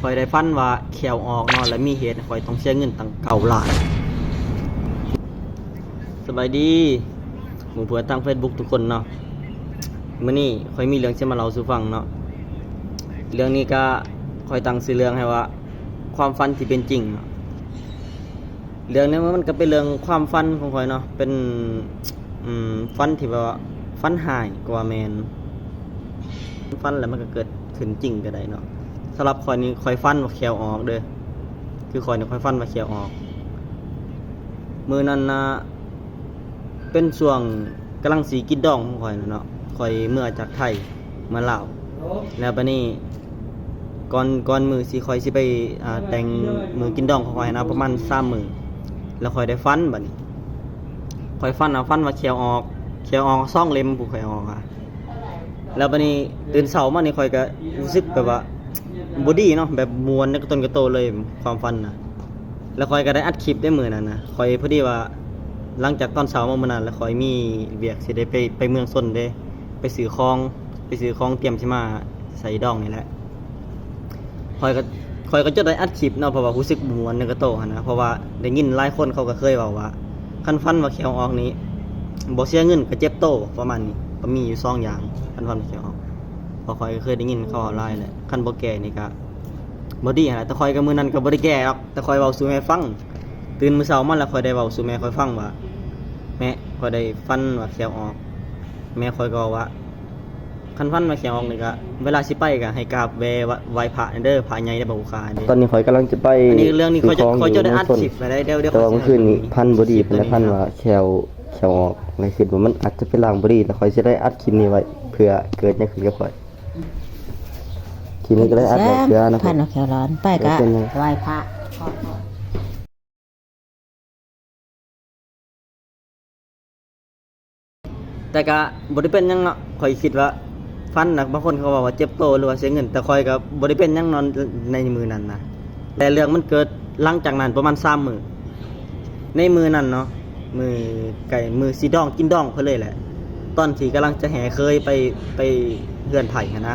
ຂ້ອຍໄດ້ຝັນວ່າແຂ້ວອອກເນາະ ແລະ ມີເຫດໃຫ້ຂ້ອຍຕ້ອງເສຍເງິນຕັ້ງເກົ້າລ້ານ. ສະບາຍດີໝູ່ເພື່ອນທາງເຟສບຸກທຸກຄົນເນາະ. ມື້ນີ້ຂ້ອຍມີເລື່ອງຊິມາເລົ່າສູ່ຟັງເນາະ. ເລື່ອງນີ້ກະ ຂ້ອຍຕັ້ງຊື່ເລື່ອງໃຫ້ວ່າ ຄວາມຝັນທີ່ເປັນຈິງເນາະ. ເລື່ອງນີ້ມັນກໍເປັນເລື່ອງຄວາມຝັນຂອງຂ້ອຍເນາະ, ເປັນ ອືມ ຝັນທີ່ແບບວ່າຝັນຮ້າຍກວ່າແມ່ນ, ຝັນແລ້ວມັນກໍເກີດຂຶ້ນຈິງກໍໄດ້ເນາະ. ສຳລັບຂ້ອຍນີ້ ຂ້ອຍຝັນວ່າແຂ້ວອອກເດີ້, ຄືຂ້ອຍນີ້ຂ້ອຍຝັນວ່າແຂ້ວອອກ. ມື້ນັ້ນນະ ເປັນຊ່ວງກຳລັງຊິກິນດອງຂອງຂ້ອຍນະເນາະ, ຂ້ອຍເມືອຈາກໄທ ເມືອລາວ. ແລ້ວບາດນີ້ ກ່ອນ ກ່ອນມື້ຊິ ຂ້ອຍຊິໄປ ອ່າ ແຕ່ງມື້ກິນດອງຂອງຂ້ອຍນະ ປະມານສາມມື້ ແລ້ວຂ້ອຍໄດ້ຝັນ. ບາດນີ້ຂ້ອຍຝັນ ເອົາ ຝັນວ່າແຂ້ວອອກ, ແຂ້ວອອກສອງເຫຼັ້ມ ຜູ້ຂ້ອຍອອກອະ. ແລ້ວບາດນີ້ຕື່ນເຊົ້າມານີ້ ຂ້ອຍກໍຮູ້ສຶກແບບວ່າບໍ່ດີເນາະ, ແບບມ່ວນໃນກະຕົນກະໂຕເລີຍ ຄວາມຝັນນະ. ແລ້ວຂ້ອຍກໍໄດ້ອັດຄລິບໃນມື້ນັ້ນນະ, ຂ້ອຍພໍດີວ່າ ຫຼັງຈາກຕອນເຊົ້າມາມື້ນັ້ນ ແລ້ວຂ້ອຍມີວຽກຊິໄດ້ໄປ ໄປເມືອງຊົນເດ້, ໄປຊື້ຂອງ ໄປຊື້ຂອງຕຽມຊິມາໃສ່ດອງນີ້ແຫຼະ. ຂ້ອຍກໍ ຂ້ອຍກໍຈະໄດ້ອັດຄລິບເນາະ, ເພາະວ່າຮູ້ສຶກບໍ່ມ່ວນໃນກະໂຕຫັ້ນນະ, ເພາະວ່າໄດ້ຍິນຫຼາຍຄົນເຂົາກໍເຄີຍເວົ້າວ່າ ຄັນຝັນວ່າແຂ້ວອອກນີ້ ບໍ່ເສຍເງິນກໍເຈັບໂຕ ປະມານນີ້. ກໍມີຢູ່ສອງຢ່າງ ຄັນຝັນວ່າແຂ້ວອອກ, ເພາະຂ້ອຍກໍເຄີຍໄດ້ຍິນເຂົາເວົ້າຫຼາຍແຫຼະ. ຄັນບໍ່ແກ້ນີ້ກໍ ບໍ່ດີຫັ້ນລະ. ແຕ່ຂ້ອຍກໍມື້ນັ້ນກໍບໍ່ໄດ້ແກ້ດອກ, ແຕ່ຂ້ອຍເວົ້າສູ່ແມ່ຟັງ. ຕື່ນມື້ເຊົ້າມາແລ້ວ ຂ້ອຍໄດ້ເວົ້າສູ່ແມ່ຂ້ອຍຟັງວ່າ ແມ່ ຂ້ອຍໄດ້ຝັນວ່າແຂ້ວອອກ. ແມ່ຂ້ອຍກໍເວົ້າວ່າ ຄັນຝັນວ່າແຂ້ວອອກນີ້ກໍ ເວລາຊິໄປກໍໃຫ້ກາບແວ່ໄຫວ້ພະແດ່ເດີ, ພະໃຫຍ່ໄດ້ບໍ່ໂອກາດເດ້. ຕອນນີ້ຂ້ອຍກຳລັງຈະໄປ ອັນນີ້ເລື່ອງນີ້ຂ້ອຍຈະ ຂ້ອຍຈະໄດ້ອັດຄລິບໄວ້ໄດ້. ດຽວ ດຽວ ແຕ່ວ່າມື້ຄືນນີ້ຝັນບໍ່ດີປານໃດ, ຝັນວ່າແຂ້ວ ແຂ້ວອອກ ແລ້ວຄິດວ່າມັນອາດຈະເປັນລາງບໍ່ດີ, ແລ້ວຂ້ອຍຊິໄດ້ອັດຄລິບນີ້ໄວ້ ເພື່ອເກີດຫຍັງຂຶ້ນກັບຂ້ອຍ. ທີນີ້ກໍໄດ້ອັດໄວ້ເທື່ອນະ. ຝັນວ່າແຂ້ວອອກ ໄປກໍໄຫວ້ພະ. ແຕ່ກະບໍ່ໄດ້ເປັນຫຍັງເນາະ, ຂ້ອຍຄິດວ່າຝັນນະ, ບາງຄົນເຂົາເວົ້າວ່າເຈັບໂຕ ຫຼືວ່າເສຍເງິນ, ແຕ່ຂ້ອຍກໍບໍ່ໄດ້ເປັນຫຍັງເນາະໃນມື້ນັ້ນນະ. ແຕ່ເລື່ອງມັນເກີດຫຼັງຈາກນັ້ນປະມານສາມມື້. ໃນມື້ນັ້ນເນາະ ມື້ໃກ້ ມື້ຊິດອງ ກິນດອງເພິ່ນເລີຍແຫຼະ, ຕອນທີ່ກຳລັງຈະແຫ່ເຂີຍໄປ ໄປເຮືອນໃຜຫັ້ນນະ,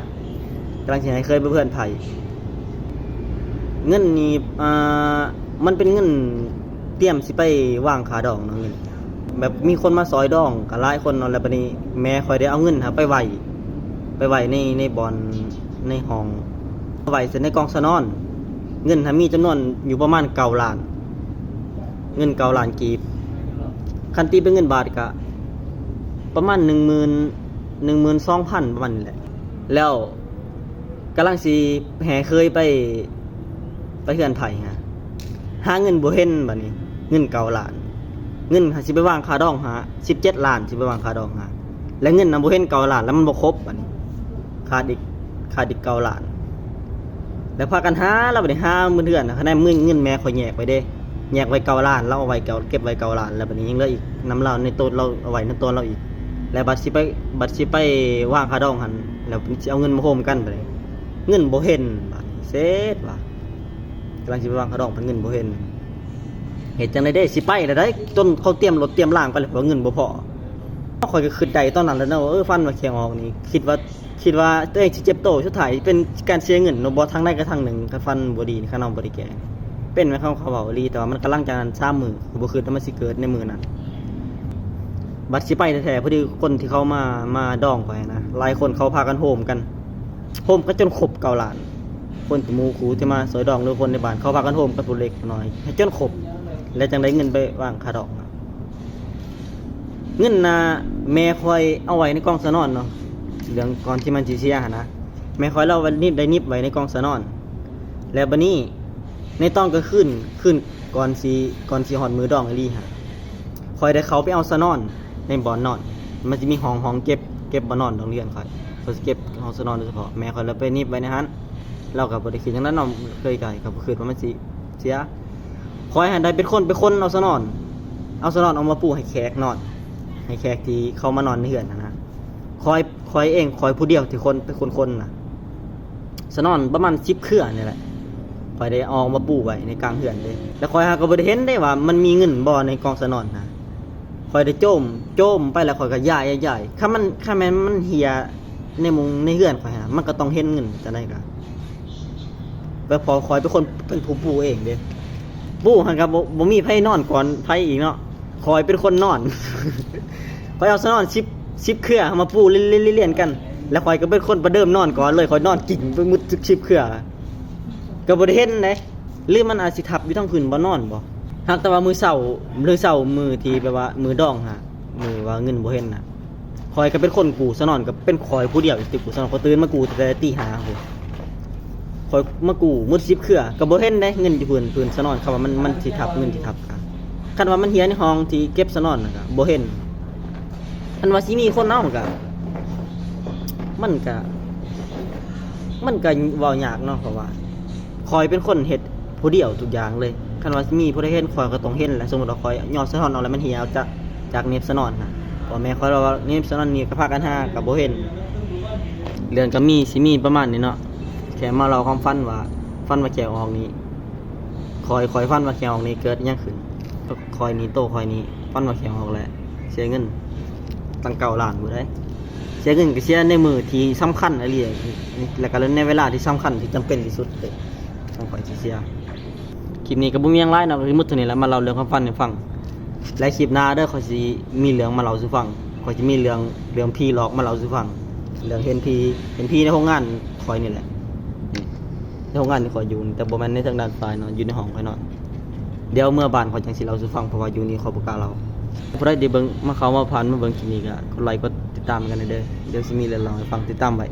ກຳລັງຊິແຫ່ເຂີຍໄປເຮືອນໃຜ. ເງິນນີ້ ອ່າ ມັນເປັນເງິນຕຽມຊິໄປວາງຄ່າດອງເນາະ, ເງິນ ແບບມີຄົນມາຊ່ອຍດອງກໍຫຼາຍຄົນເນາະ. ແລ້ວບາດນີ້ແມ່ຂ້ອຍໄດ້ເອົາເງິນຫັ້ນໄປໄວ້ ໄປໄວ້ໃນ ໃນບ່ອນ ໃນຫ້ອງ ໄວ້ໃສ່ໃນກອງສະໜອນ. ເງິນຫັ້ນມີຈຳນວນຢູ່ປະມານເກົ້າລ້ານ, ເງິນເກົ້າລ້ານກີບ, ຄັນຕີເປັນເງິນບາດກະປະມານໜຶ່ງໝື່ນ ໜຶ່ງໝື່ນສອງພັນ ປະມານນີ້ແຫຼະ. ແລ້ວ ກຳລັງຊິແຫ່ເຂີຍໄປ ໄປເຮືອນໃຜຫາ ຫາເງິນບໍ່ເຫັນ. ບາດນີ້ເງິນເກົ້າລ້ານ, ເງິນຫາຊິໄປວາງຄ່າດອງຫາ ສິບເຈັດລ້ານ ຊິໄປວາງຄ່າດອງຫາ, ແລະ ເງິນນະບໍ່ເຫັນເກົ້າລ້ານ ແລ້ວມັນບໍ່ຄົບ. ບາດນີ້ຂາດອີກ ຂາດອີກເກົ້າລ້ານ. ແລ້ວພາກັນຫາ ແລ້ວບາດນີ້ຫາເງິນເຮືອນນະ, ຂະແນນເງິນ ເງິນແມ່ຂ້ອຍແຍກໄວ້ເດ້, ແຍກໄວ້ເກົ້າລ້ານ ລາວເອົາໄວ້ເກົ້າ ເກັບໄວ້ເກົ້າລ້ານ. ແລ້ວບາດນີ້ຍັງເຫຼືອອີກນຳລາວ ໃນໂຕລາວ ເອົາໄວ້ໃນໂຕລາວອີກ. ແລ້ວບັດຊິໄປ ບັດຊິໄປວາງຄ່າດອງຫັ້ນ ແລ້ວເພິ່ນຊິເອົາເງິນມາໂຮມກັນ. ບາດນີ້ເງິນບໍ່ເຫັນ, ບາດນີ້ເສດວ່າ ກຳລັງຊິໄປວາງຄ່າດອງ ເພິ່ນເງິນບໍ່ເຫັນ. ເຮັດຈັ່ງໃດເດ້ ຊິໄປແລ້ວໃດ໋, ຈົນເຂົາຕຽມລົດຕຽມລາງໄປແລ້ວ ເພາະວ່າເງິນບໍ່ພໍ. ຂ້ອຍກໍຄິດໄດ້ຕອນນັ້ນແຫຼະເນາະ, ເອີ ຝັນວ່າແຂ້ວອອກນີ້ ຄິດວ່າ ຄິດວ່າຕົວເອງຊິເຈັບໂຕ, ສຸດທ້າຍເປັນການເສຍເງິນເນາະ, ບໍ່ທາງໃດກໍທາງໜຶ່ງ. ຄັນຝັນບໍ່ດີນີ້ ຄັນເຮົາບໍ່ໄດ້ແກ້ ເປັນແມ່ນເຂົາ ເຂົາເວົ້າອີ່ຫຼີ, ແຕ່ວ່າມັນກຳລັງຈາກນັ້ນສາມມື້ ຂ້ອຍບໍ່ຄິດວ່າມັນຊິເກີດໃນມື້ນັ້ນ. ບັດຊິໄປແທ້ໆ ພໍດີຄົນທີ່ເຂົາມາ ມາດອງຂ້ອຍນະ ຫຼາຍຄົນເຂົາພາກັນໂຮມກັນ ໂຮມກັນຈົນຄົບເກົ້າລ້ານ. ຄົນທີ່ໝູ່ຄູ່ທີ່ມາຊ່ອຍດອງ ຫຼືຄົນໃນບ້ານ ເຂົາພາກັນໂຮມກັນຜູ້ເລັກຜູ້ນ້ອຍໃຫ້ຈົນຄົບ ແລ້ວຈັ່ງໄດ້ເງິນໄປວາງຄ່າດອງ. ເງິນນະ ແມ່ຂ້ອຍເອົາໄວ້ໃນກອງສະໜອນເນາະ, ເລື່ອງກ່ອນທີ່ມັນຊິເສຍຫັ້ນນະ ແມ່ຂ້ອຍລາວໄດ້ໜິບໄວ້ໃນກອງສະໜອນ. ແລ້ວບາດນີ້ໃນຕອນກາງຄືນ ຄືນກ່ອນຊິ ກ່ອນຊິຮອດມື້ດອງອີ່ຫຼີຫັ້ນ ຂ້ອຍໄດ້ເຂົ້າໄປເອົາສະໜອນໃນບ່ອນນອນ, ມັນຊິມີຫ້ອງ ຫ້ອງເກັບ ເກັບບ່ອນນອນດອງເຮືອນຂ້ອຍ, ເຂົາຊິເກັບຫ້ອງສະໜອນໂດຍສະເພາະ. ແມ່ຂ້ອຍລະໄປໜິບໄວ້ໃນຫັ້ນ, ລາວກໍບໍ່ໄດ້ຄິດຫຍັງນັ້ນເນາະ, ເຄີຍກາຍກໍບໍ່ຄິດວ່າມັນຊິ ເສຍ. ຂ້ອຍຫັ້ນໄດ້ເປັນຄົນ ເປັນຄົນເອົາສະໜອນ ເອົາສະໜອນອອກມາປູໃຫ້ແຂກນອນ ໃຫ້ແຂກທີ່ເຂົ້າມານອນໃນເຮືອນຫັ້ນນະ. ຂ້ອຍ ຂ້ອຍເອງ ຂ້ອຍຜູ້ດຽວທີ່ຄົນ ເປັນຄົນ ຄົນນະ. ສະໜອນປະມານສິບເຄືອນີ້ແຫຼະ ຂ້ອຍໄດ້ເອົາອອກມາປູໄວ້ໃນກາງເຮືອນເດ້. ແລ້ວຂ້ອຍຫາກໍບໍ່ໄດ້ເຫັນເດ້ວ່າມັນມີເງິນບໍ່ໃນກອງສະໜອນນະ. ຂ້ອຍໄດ້ໂຈມ ໂຈມໄປແລ້ວຂ້ອຍກໍຢາຍ ຢາຍ ຄັນມັນ ຄັນແມ່ນມັນເຫ່ຍໃນມຸງໃນເຮືອນຂ້ອຍຫັ້ນ ມັນກໍຕ້ອງເຫັນເງິນຈັ່ງໃດກະ. ແບບ ເພາະຂ້ອຍເປັນຄົນ ເປັນຜູ້ປູເອງເດ້ ປູຫັ້ນກໍບໍ່ ບໍ່ມີໃຜນອນກ່ອນໃຜອີກເນາະ ຂ້ອຍເປັນຄົນນອນ ຂ້ອຍເອົາສະໜອນສິບ ສິບເຄືອມາປູລຽນໆກັນ ແລ້ວຂ້ອຍກໍເປັນຄົນປະເດີມນອນກ່ອນເລີຍ ຂ້ອຍນອນກິນໄປໝົດສິບເຄືອ ກໍບໍ່ໄດ້ເຫັນເດ້ ຫຼືມັນອາດຊິທັບຢູ່ທາງພື້ນບໍ່ນອນບໍ່ ຫາກແຕ່ວ່າມື້ເຊົ້າ ມື້ເຊົ້າມື້ທີ່ແບບວ່າມື້ດອງຫັ້ນ ມື້ວ່າເງິນບໍ່ເຫັນນະ ຂ້ອຍກໍເປັນຄົນກູ້ສະໜອນ ກໍເປັນຂ້ອຍຜູ້ດຽວທີ່ກູ້ສະໜອນ ຂ້ອຍຕື່ນມາກູ້ຕັ້ງແຕ່ຕີຫ້າພຸ້ນ ຂ້ອຍມາກູ້ໝົດສິບເຄືອ ກໍບໍ່ເຫັນເດ້ເງິນຢູ່ພື້ນ ພື້ນສະໜອນ ຄັນວ່າມັນ ມັນຊິທັບເງິນທີ່ທັບກັນ ຄັນວ່າມັນເຫຍໃນຫ້ອງທີ່ເກັບສະໜອນນະ ກໍບໍ່ເຫັນ ຄັນວ່າຊິມີຄົນເອົາກໍ ມັນກະ ມັນກະເວົ້າຍາກເນາະ ເພາະວ່າຂ້ອຍເປັນຄົນເຮັດຜູ້ດຽວທຸກຢ່າງເລີຍ ຄັນວ່າຊິມີຜູ້ໃດເຫັນ ຂ້ອຍກໍຕ້ອງເຫັນແຫຼະ ສົມມຸດວ່າຂ້ອຍຫຍໍ້ສະໜອນອອກແລ້ວມັນເຫຍອອກຈາກ ຈາກເນັບສະໜອນຫັ້ນ ພໍ່ແມ່ຂ້ອຍເວົ້າວ່າເນັບສະໜອນນີ້ກໍພາກັນຫາກໍບໍ່ເຫັນ ເລື່ອງກໍມີ ຊິມີປະມານນີ້ເນາະ ແຄ່ມາເລົ່າຄວາມຝັນວ່າ ຝັນວ່າແຂ້ວອອກນີ້ ຂ້ອຍ ຂ້ອຍຝັນວ່າແຂ້ວອອກນີ້ເກີດຫຍັງຂຶ້ນ ຂ້ອຍນີ້ ໂຕຂ້ອຍນີ້ ຝັນວ່າແຂ້ວອອກແລ້ວ ເສຍເງິນຕັ້ງເກົ້າລ້ານພຸ້ນໃດ ເສຍເງິນກໍເສຍໃນມື້ທີ່ສຳຄັນອີ່ຫຼີ ແລ້ວກໍໃນເວລາທີ່ສຳຄັນທີ່ຈຳເປັນທີ່ສຸດເດ້ ຂອງຂ້ອຍທີ່ເສຍ. ຄລິບນີ້ກໍບໍ່ມີຫຍັງຫຼາຍເນາະ ກໍຊິໝົດເທົ່ານີ້ແຫຼະ ມາເລົ່າເລື່ອງຄວາມຝັນໃຫ້ຟັງ ແລະ ຄລິບໜ້າເດີ ຂ້ອຍຊິມີເລື່ອງມາເລົ່າສູ່ຟັງ ຂ້ອຍຊິມີເລື່ອງ ເລື່ອງຜີຫຼອກມາເລົ່າສູ່ຟັງ ເລື່ອງເຫັນຜີ ເຫັນຜີໃນໂຮງງານຂ້ອຍນີ້ແຫຼະ ໃນໂຮງງານທີ່ຂ້ອຍຢູ່ ແຕ່ບໍ່ແມ່ນໃນເທິງດາດຟ້າເນາະ ຢູ່ໃນຫ້ອງຂ້ອຍນອນ. ດຽວເມື່ອບ້ານຂ້ອຍຈັ່ງຊິເລົ່າສູ່ຟັງ ເພາະວ່າຢູ່ນີ້ຂ້ອຍບໍ່ກ້າເລົ່າ. ຜູ້ໃດທີ່ເບິ່ງ ມາເຂົ້າມາຜ່ານມາເບິ່ງຄລິບນີ້ກໍກົດໄລກົດຕິດຕາມໃຫ້ກັນແດ່ເດີ. ດຽວຊິມີເລື່ອງເລົ່າໃຫ້ຟັງ ຕິດຕາມໄວ້.